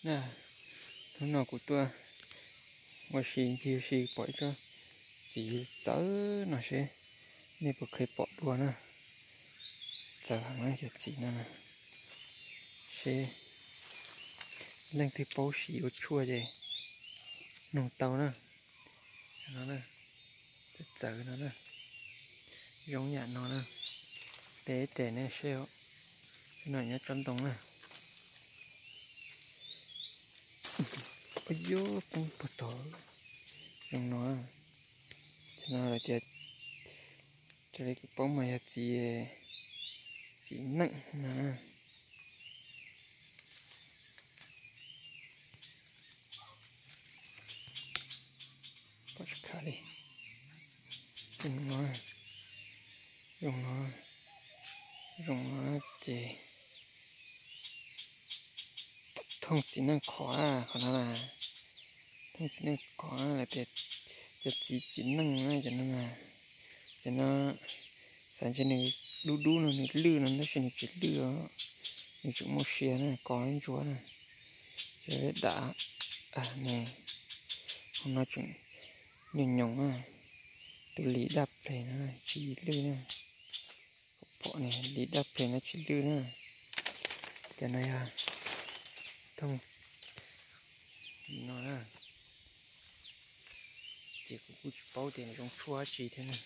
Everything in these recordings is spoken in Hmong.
Na, hnub no kuv tuaj ua si ncig ua si pom ib tsob txiv txawv no seb nej puas kheev pom dua na. Txawv heev na cov txiv no na. Seb leej twg paub siv ua tshuaj ces nug tau na. No na, txawv txawv no na, zoo yam no na. Peb tes nej seb, no nyob tsob ntoo na. Ua yuav poob puag tod. Zoo no, cov no lawv tias raws li kuv paub mas yog txiv, txiv neej no. Pom tsis khav li. Zoo no, zoo no, zoo no ces thooj txiv neej khov, qhov no na. Thooj txiv neej khov lawv tias cov txiv txiv neej na cov no. Cov no xav ntshe nws dub dub no nws lwj no tab sis nws tsis lwj os. Nws tseem muaj sia na, kov ntsuab na. Cov dam ne, hauv no tseem nyoos nyoos na. Tus lis daj ples no tsis lwj na. Pom ne, lis daj ples no tsis lwj na. Cov no yog thooj no na. Ces kuv kuj tsis paub tias zoo tshuaj dab tsi thiab na.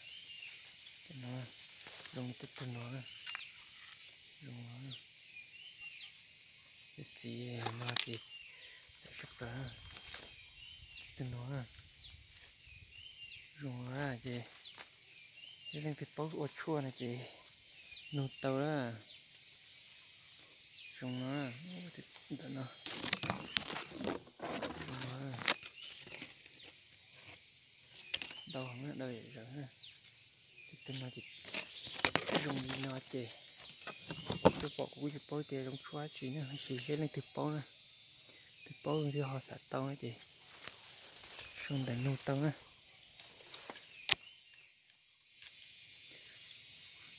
Cov no zoo li tej tug no, zoo no. Cov txiv no ces txawv tshaj plaws. Tej tug no zoo ces yog leej twg paub ua tshuaj no ces nug tau na. Zoo no, ntawm no, zoo no, ntau heev na, ntau zam zawm na. Tej tug no ces zoo li no ces kuv twb pom kuv kuj tsis paub tias zoo tshuaj dab tsi na, tab sis seb leej twg paub na, twg paub twg ho xav tau na ces sau ntawv nug tau na.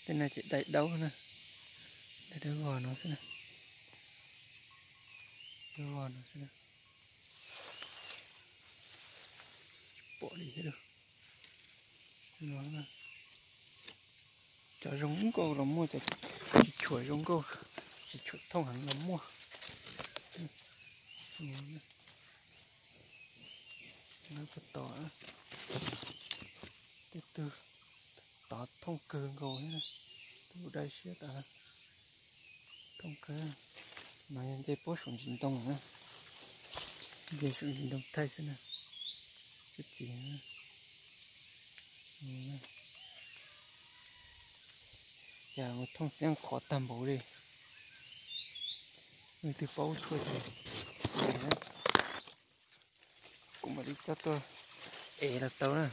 Tej no ces dai daub na, dai daub vog no xwb na, daub vog no xwb na. Tsis pom li thiab lauj. Cov zoo nkauj los muaj, cov tsis tshua zoo nkauj, tsis tshua thooj heev los muaj. Puag tom, tej tug tod thooj kawg nkaus thiab, tus dai siab tas. Thooj kawg. No yog nce puab saum ntsis ntoo na, nce saum ntsis ntoo thaij xwb na. Ib txiv, cas mus thooj xiab qhov tag npaum li. Leej twg paub tshuaj ces kuv mam li coj tuaj ev los tau na.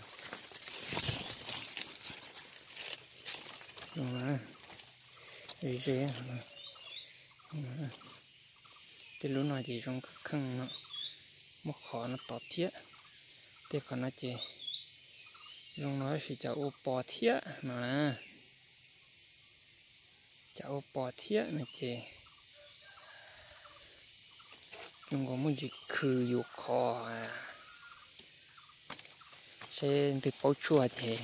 Zoo, ze, tej lub no ces zoo kheej no, muaj qhov no tod thiab. Tej qhov no ces zoo no tab sis cas ua pos thiab no na. Cas ua pos thiab no ces zoo nkaus muaj ntsis khw yus qhov. Seb leej twg paub tshuaj ces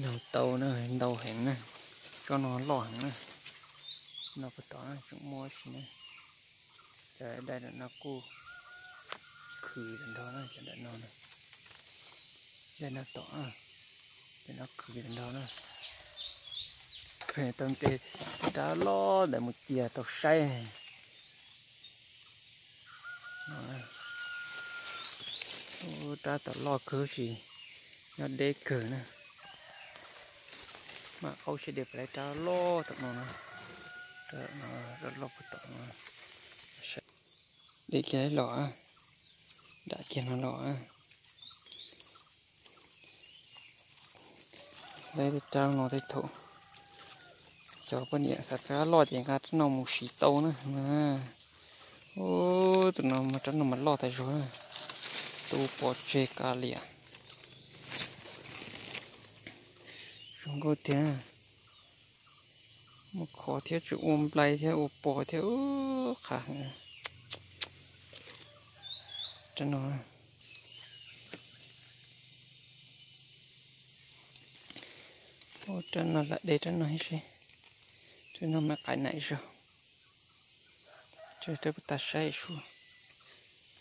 nug tau na, ntau heev na. Tsob no loj heev na. No puag tom tseem muaj si na. Cov dai ntawm no kuj khw tag nrho na, cov ntawm no, dai no tom, cov no khw tag nrho na. Tau nqe rab loj ntawd mus cia tau saib. Rab tom loj kawg si, nyob deb kawg na. Mam qaub siab de pem rab loj tom no na, rab loj puag tom no. De kiag los, dam kiag no los. Lawv rab no tej thaum cov poj niam xav rab loj ces nqa rab no mus siv tau na. Ub, tus no mas rab no mas loj tas zog na, tu pov tseg kav liam. Zoo nkauj tiag. Muaj khov thiab, tseem ua nplai thiab, ua pos thiab, qhav heev. Rab no, rab no lam de rab no seb, rab no mas qaim naim zog. Rab puas tag saib sua,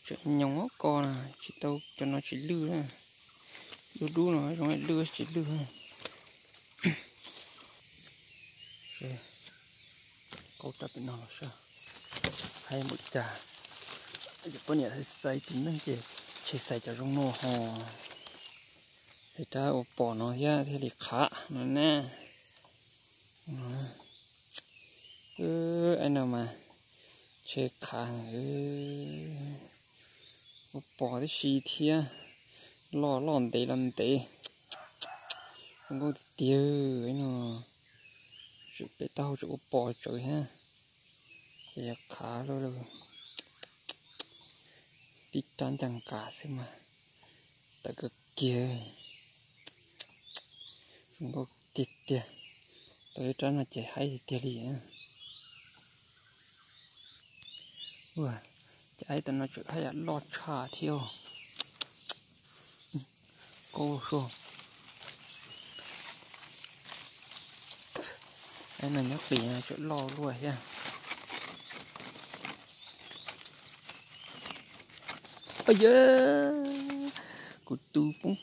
tseem nyoos ko na, tsis tau, cov no tsis lwj na. Dub dub no zoo lwj tsis lwj. Qau rau pem no los saib, haib npaum cas. Poj niam xaiv tus neeg ces tseg xaiv cov zoo no ho, xaiv rab ua pos no thiab thiaj li qhav no na. Aib no mas tseg qhav, ua pos tib si thiab, loj loj ntev los ntev. Zoo nkauj tiag tiag no, tseem pem taub hau tseem ua pos tsawv thiab, ces yog qhav lawm. Tib rab ncaj nqas xwb mas tawv kawg kiag. Zoo nkauj tiag tiag, tau ib rab no ces haib tiag tiag li. Ces aib tam no tseem haj yam loj tshaj thiab. Kub sua, aib no nyob qis tseem loj luaj thiab. Yawg, kuv tus poob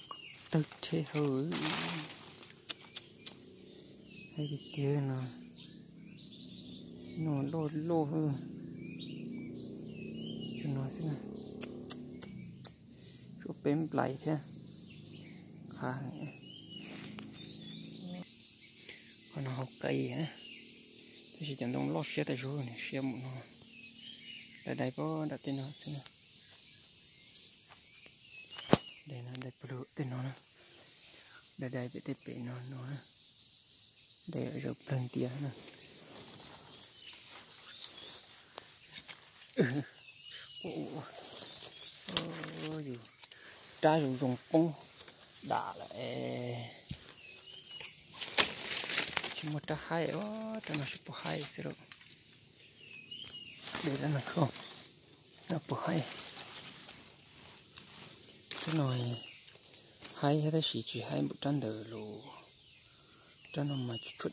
tawg rhe hawm. Haib tiag tiag no, no loj loj, cov no xwb na. Tsuas peb nplais thiab. Qhov no hauv qis, tab sis cov ntoo loj siab tas zog, nws siab mus no. Dai dai pab nram tej no xwb na. Dai no, dai pawg lug tej no na. Dai dai pem tej pem no no na. Dai zaum plawg ntiav na. Yus rab zoo zoo poob dam lawm. Tsis muaj rab haib, rab no tsis pub haib xwb lauj. De rab no kho, no puas haib? Rab no haib thiab tab sis tsis haib npaum rab ntawd los. Rab no mas tsis tshua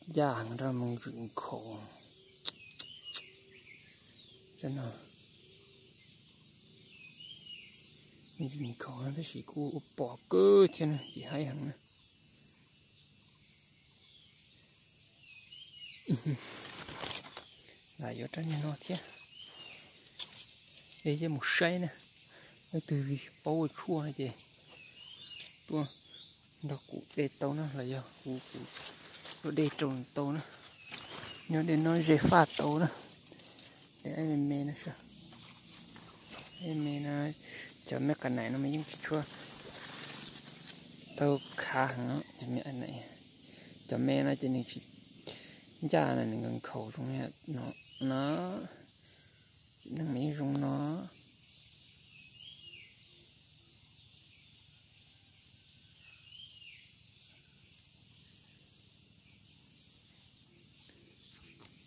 ncaj heev, rab no me ntsis nkhaus. Rab no me ntsis nkhaus tab sis kuj ua pom kawg thiab na, tsis haib heev na. Lam yuav rab niag no thiab. Es yeej mus saib na, leej twg paub ua tshuaj no ces tuaj nrog kuv de tau na, los yog kuv, kuv tuaj de rau nws tau na. Nyob de no ze faj tau na. De me me no, me me no, cov me qas naim no mas yeej tsis tshua tau khav heev. Cov me no ces nws tsis ncaj na, nws nkhaus zoo no, no. Txiv neej mas yeej zoo no.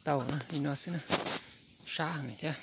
Tau na, li no xwb na. Sab heev thiab.